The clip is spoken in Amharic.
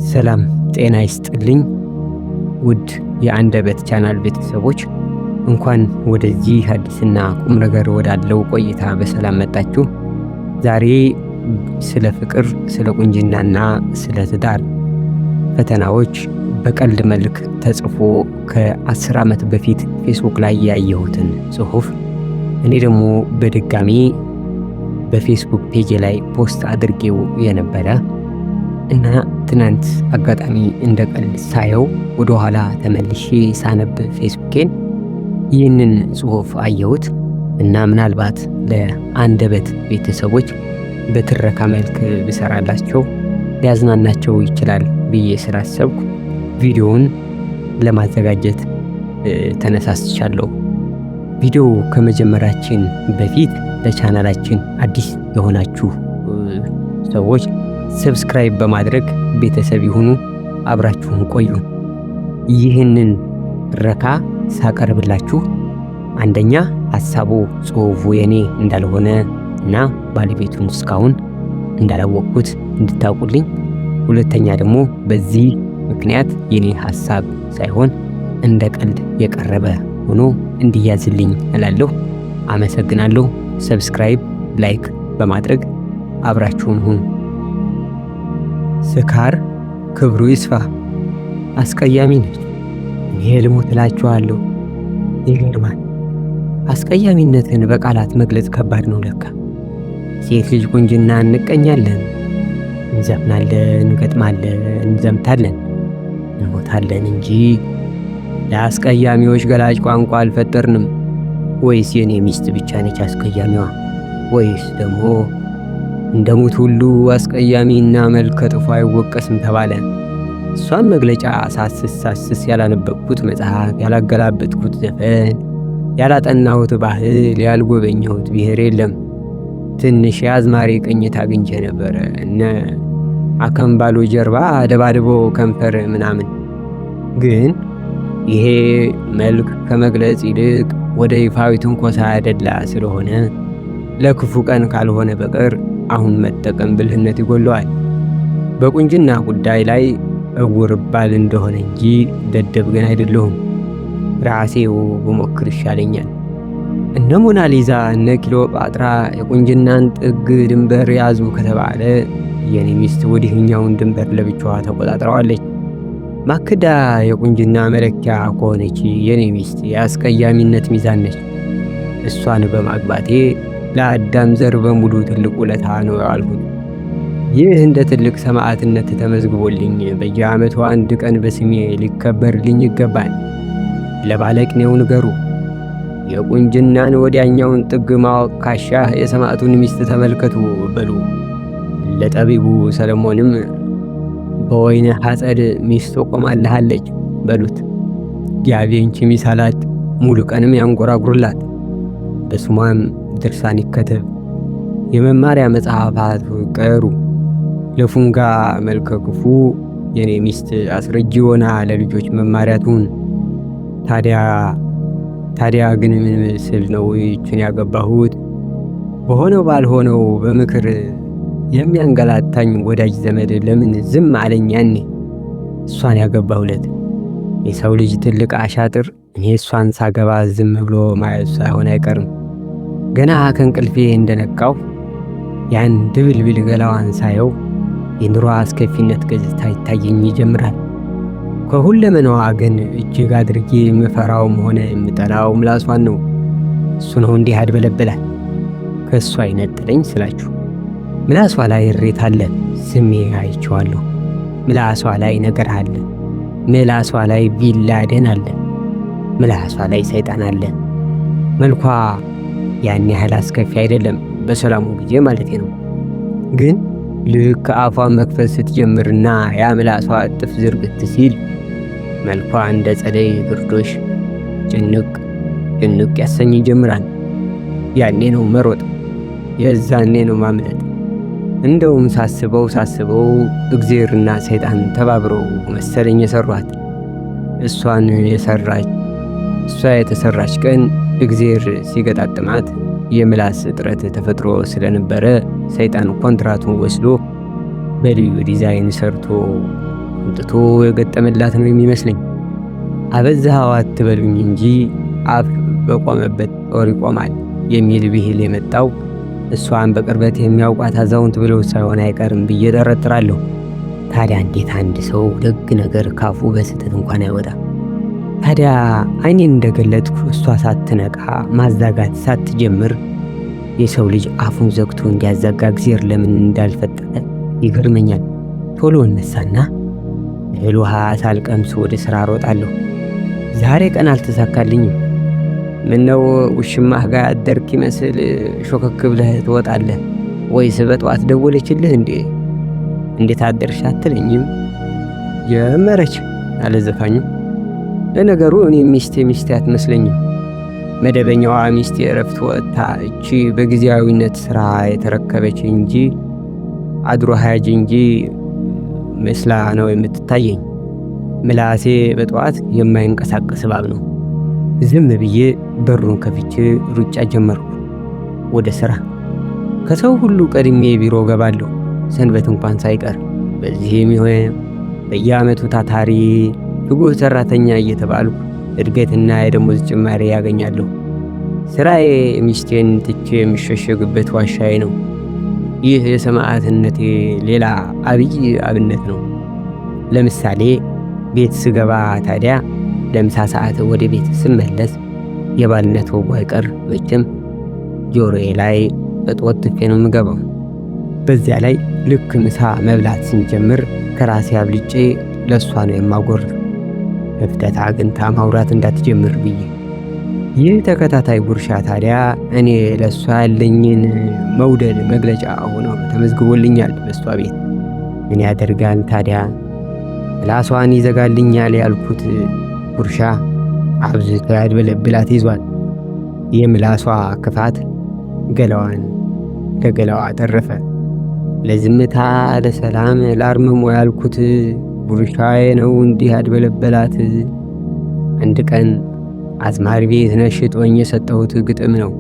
ሰላም ጤና ይስጥልኝ ውድ የአንደበት ቻናል ቤተሰቦች፣ እንኳን ወደዚህ አዲስና ቁም ነገር ወዳለው ቆይታ በሰላም መጣችሁ። ዛሬ ስለ ፍቅር፣ ስለ ቁንጅናና ስለ ትዳር ፈተናዎች በቀልድ መልክ ተጽፎ ከ10 ዓመት በፊት ፌስቡክ ላይ ያየሁትን ጽሑፍ እኔ ደግሞ በድጋሚ በፌስቡክ page ላይ post አድርጌው የነበረ እና ትናንት አጋጣሚ እንደ ቀልድ ሳየው ወደኋላ ተመልሼ ሳነብ ፌስቡኬን ይህንን ጽሑፍ አየሁት እና ምናልባት ለአንደበት ቤተሰቦች በትረካ መልክ ብሰራላቸው ሊያዝናናቸው ይችላል ብዬ ስላሰብኩ ቪዲዮውን ለማዘጋጀት ተነሳስቻለሁ። ቪዲዮው ከመጀመራችን በፊት ለቻናላችን አዲስ የሆናችሁ ሰዎች subscribe በማድረግ ቤተሰብ ይሁኑ። አብራችሁን ቆዩ። ይህንን ትረካ ሳቀርብላችሁ አንደኛ ሀሳቡ ጽሑፉ የኔ እንዳልሆነ እና ባለቤቱን እስካሁን እንዳላወቅኩት እንድታውቁልኝ፣ ሁለተኛ ደግሞ በዚህ ምክንያት የኔ ሀሳብ ሳይሆን እንደ ቀልድ የቀረበ ሆኖ እንዲያዝልኝ እላለሁ። አመሰግናለሁ። Subscribe፣ like በማድረግ አብራችሁን ሁኑ። ስካር ክብሩ ይስፋ አስቀያሚ ነች። እኔ ልሞት እላችኋለሁ። ይገርማል። አስቀያሚነትን በቃላት መግለጽ ከባድ ነው ለካ። ሴት ልጅ ቁንጅና እንቀኛለን፣ እንዘፍናለን፣ እንገጥማለን፣ እንዘምታለን፣ እንሞታለን እንጂ ለአስቀያሚዎች ገላጭ ቋንቋ አልፈጠርንም። ወይስ የኔ ሚስት ብቻ ነች አስቀያሚዋ? ወይስ ደግሞ እንደ ሙት ሁሉ አስቀያሚና መልከ ጥፉ አይወቀስም ተባለ? እሷን መግለጫ ሳስስ ሳስስ ያላነበብኩት መጽሐፍ፣ ያላገላበጥኩት ዘፈን፣ ያላጠናሁት ባህል፣ ያልጎበኘሁት ብሔር የለም። ትንሽ የአዝማሪ ቅኝት አግኝቼ ነበረ፣ እነ አከምባሎ ጀርባ ደባድቦ ከንፈር ምናምን። ግን ይሄ መልክ ከመግለጽ ይልቅ ወደ ይፋዊ ትንኮሳ ያደላ ስለሆነ ለክፉ ቀን ካልሆነ በቀር አሁን መጠቀም ብልህነት ይጎለዋል። በቁንጅና ጉዳይ ላይ እውር ባል እንደሆነ እንጂ ደደብ ግን አይደለሁም። ራሴው ብሞክር ይሻለኛል። እነ ሞናሊዛ እነ ክሊዮጳጥራ የቁንጅናን ጥግ ድንበር ያዙ ከተባለ የኔ ሚስት ወዲህኛውን ድንበር ለብቻዋ ተቆጣጥረዋለች። ማክዳ የቁንጅና መለኪያ ከሆነች የኔ ሚስት የአስቀያሚነት ሚዛን ነች። እሷን በማግባቴ ለአዳም ዘር በሙሉ ትልቅ ውለታ ነው ያልኩት። ይህ እንደ ትልቅ ሰማዕትነት ተመዝግቦልኝ በየዓመቱ አንድ ቀን በስሜ ሊከበርልኝ ይገባል። ለባለቅኔው ንገሩ። የቁንጅናን ወዲያኛውን ጥግ ማወቅ ካሻህ የሰማዕቱን ሚስት ተመልከቱ በሉ። ለጠቢቡ ሰለሞንም በወይን ሐጸድ ሚስቱ ቆማልሃለች በሉት። ዳቪንቺ ሚሳላት ሙሉ ቀንም ያንጎራጉርላት፣ በስሟም ድርሳን ይከተብ። የመማሪያ መጽሐፋት ቀሩ። ለፉንጋ መልከ ክፉ የኔ ሚስት አስረጂ ሆና ለልጆች መማሪያ ትሁን። ታዲያ ታዲያ ግን ምን ስል ነው ይችን ያገባሁት? በሆነው ባልሆነው በምክር የሚያንገላታኝ ወዳጅ ዘመድ ለምን ዝም አለኝ ያኔ እሷን ያገባሁለት? የሰው ልጅ ትልቅ አሻጥር እኔ እሷን ሳገባ ዝም ብሎ ማየቱ ሳይሆን አይቀርም። ገና ከእንቅልፌ እንደነቃው ያን ድብልብል ገላዋን ሳየው የኑሮ አስከፊነት ገጽታ ይታየኝ ይጀምራል። ከሁለመናዋ ግን እጅግ አድርጌ የምፈራውም ሆነ የምጠላው ምላሷን ነው። እሱ ነው እንዲህ ያድበለብላል። ከእሷ አይነጥለኝ ስላችሁ ምላሷ ላይ እሬት አለ፣ ስሜ አይቼዋለሁ። ምላሷ ላይ ነገር አለ። ምላሷ ላይ ቢላደን አለ። ምላሷ ላይ ሰይጣን አለ። መልኳ ያን ያህል አስከፊ አይደለም፣ በሰላሙ ጊዜ ማለት ነው። ግን ልክ አፏን መክፈት ስትጀምርና ያ ምላሷ እጥፍ ዝርግት ሲል መልኳ እንደ ጸደይ ግርዶሽ ጭንቅ ጭንቅ ያሰኝ ይጀምራል። ያኔ ነው መሮጥ፣ የዛኔ ነው ማምለጥ። እንደውም ሳስበው ሳስበው እግዜርና ሰይጣን ተባብረው መሰለኝ የሰሯት። እሷን የሰራች እሷ የተሰራች ቀን እግዜር ሲገጣጥማት የምላስ እጥረት ተፈጥሮ ስለነበረ ሰይጣን ኮንትራቱን ወስዶ በልዩ ዲዛይን ሰርቶ አምጥቶ የገጠመላት ነው የሚመስለኝ። አበዛኸው አትበሉኝ እንጂ አፍ በቆመበት ጦር ይቆማል የሚል ብሂል የመጣው እሷን በቅርበት የሚያውቋት አዛውንት ብለው ሳይሆን አይቀርም ብዬ ጠረጥራለሁ። ታዲያ እንዴት አንድ ሰው ደግ ነገር ካፉ በስህተት እንኳን አይወጣም? ታዲያ ዓይኔን እንደገለጥኩ እሷ ሳትነቃ ማዛጋት ሳትጀምር የሰው ልጅ አፉን ዘግቶ እንዲያዛጋ እግዜር ለምን እንዳልፈጠረ ይገርመኛል። ቶሎ እነሳና እህል ውሃ ሳልቀምስ ወደ ስራ እሮጣለሁ። ዛሬ ቀን አልተሳካልኝም። ምነው ውሽማህ ጋር አደርክ ይመስል ሾከክ ብለህ ትወጣለህ? ወይስ በጠዋት ደወለችልህ እንዴ? እንዴት አደርሽ አትለኝም? ጀመረች አለ ዘፋኙ። ለነገሩ እኔ ሚስቴ ሚስቴ አትመስለኝም። መደበኛዋ ሚስቴ እረፍት ወጥታ እቺ በጊዜያዊነት ስራ የተረከበች እንጂ አድሮ ሀያጅ እንጂ መስላ ነው የምትታየኝ። ምላሴ በጠዋት የማይንቀሳቀስ እባብ ነው። ዝም ብዬ በሩን ከፍቼ ሩጫ ጀመርኩ ወደ ስራ። ከሰው ሁሉ ቀድሜ ቢሮ ገባለሁ፣ ሰንበት እንኳን ሳይቀር። በዚህም ይሆን በየዓመቱ ታታሪ ትጉህ ሰራተኛ እየተባልኩ እድገትና የደሞዝ ጭማሪ ያገኛለሁ። ስራዬ ሚስቴን ትቼ የምሸሸግበት ዋሻዬ ነው። ይህ የሰማዕትነቴ ሌላ አብይ አብነት ነው። ለምሳሌ ቤት ስገባ ታዲያ ለምሳ ሰዓት ወደ ቤት ስመለስ የባልነት ወጉ አይቀር መቼም ጆሮዬ ላይ እጦትፌ ነው የምገባው። በዚያ ላይ ልክ ምሳ መብላት ስንጀምር ከራሴ አብልጬ ለእሷ ነው የማጎርፍ፣ ክፍተት አግኝታ ማውራት እንዳትጀምር ብዬ። ይህ ተከታታይ ጉርሻ ታዲያ እኔ ለእሷ ያለኝን መውደድ መግለጫ ሆኖ ተመዝግቦልኛል በእሷ ቤት። ምን ያደርጋል ታዲያ ምላሷን ይዘጋልኛል ያልኩት ጉርሻ አብዝቶ ያድበለብላት ይዟል። የምላሷ ክፋት ገላዋን ለገላዋ ተረፈ። ለዝምታ ለሰላም ለአርምሞ ያልኩት ጉርሻዬ ነው እንዲህ ያድበለበላት። አንድ ቀን አዝማሪ ቤት ነሽጦኝ የሰጠሁት ግጥም ነው።